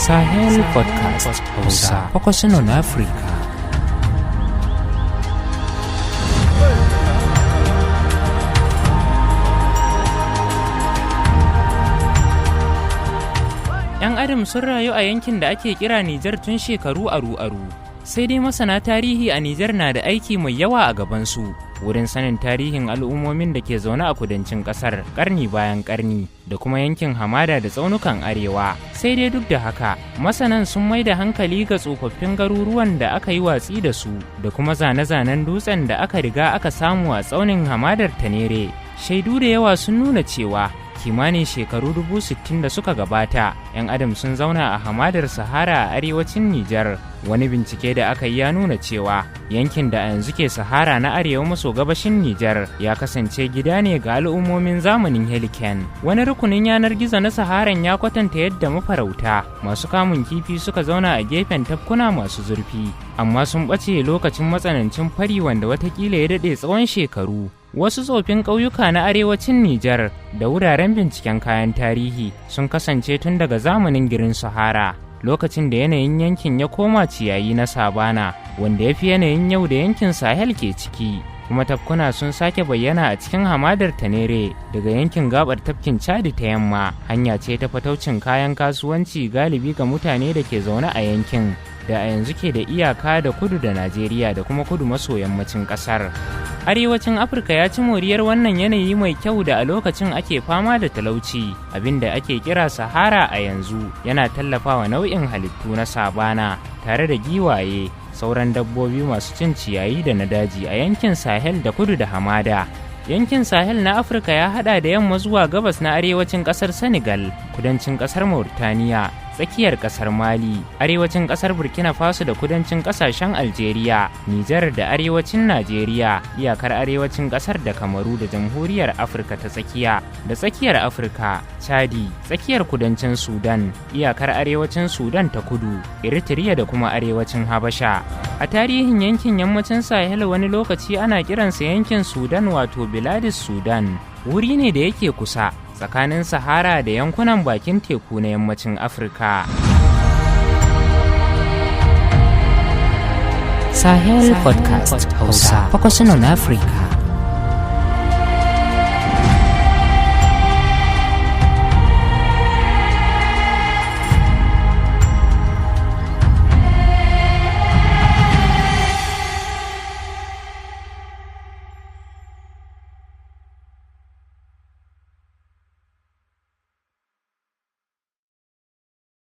Sahel Podcast Hausa, focusing on Africa. 'Yan Adam sun rayu a yankin da ake kira Nijar tun shekaru aru-aru. Sai dai masana tarihi a Nijar na da aiki mai yawa a gabansu wurin sanin tarihin al'ummomin da ke zaune a kudancin kasar karni bayan karni da kuma yankin hamada da tsaunukan arewa. Sai dai duk da haka, masanan sun mai da hankali ga tsofaffin garuruwan da aka yi watsi da su da kuma zane-zanen dutsen da aka riga aka samu a tsaunin hamadar Tenere. Shaidu da yawa sun nuna cewa kimanin shekaru 60,000 da suka gabata, 'yan adam sun zauna a hamadar Sahara a arewacin Nijar. Wani bincike da aka yi ya nuna cewa yankin da a yanzu ke Sahara na arewa maso gabashin Nijar ya kasance gida ne ga al'ummomin zamanin Heliken. Wani rukunin yanar gizo na Saharan ya kwatanta yadda mafarauta masu kamun kifi suka zauna a gefen tafkuna masu zurfi, amma sun ɓace lokacin matsanancin fari wanda watakila ya daɗe tsawon shekaru. Wasu tsofin ƙauyuka na arewacin Nijar da wuraren binciken kayan tarihi sun kasance tun daga zamanin girin Sahara, lokacin da yanayin yankin ya koma ciyayi na sabana, wanda ya fi yanayin yau da yankin Sahel ke ciki. Kuma tafkuna sun sake bayyana a cikin hamadar Tenere daga yankin gabar tafkin Chadi ta yamma, hanya ce ta fataucin kayan kasuwanci galibi ga mutane da ke zaune a yankin da a yanzu ke da iyaka da kudu da Najeriya da kuma kudu maso yammacin kasar. Arewacin Afirka ya ci moriyar wannan yanayi mai kyau da a lokacin ake fama da talauci, abinda ake kira Sahara a yanzu yana tallafawa nau'in halittu na sabana tare da giwaye, sauran dabbobi masu cin ciyayi da na daji a yankin Sahel da kudu da hamada. Yankin Sahel na Afirka ya hada da yamma zuwa gabas na arewacin kasar Senegal, kudancin kasar Mauritania, tsakiyar kasar Mali, arewacin kasar Burkina Faso da kudancin kasashen Algeria, Nijar da arewacin Najeriya, iyakar arewacin kasar da Kamaru da Jamhuriyar Afirka ta Tsakiya, da tsakiyar Afirka, Chadi, tsakiyar kudancin Sudan, iyakar arewacin Sudan ta Kudu, Eritrea da kuma arewacin Habasha. A tarihin yankin yammacin Sahel, wani lokaci ana kiransa yankin Sudan, wato Biladis Sudan, wuri ne da yake kusa tsakanin Sahara da yankunan bakin teku na yammacin Afirka. Sahel Podcast Hausa, focusing on Africa.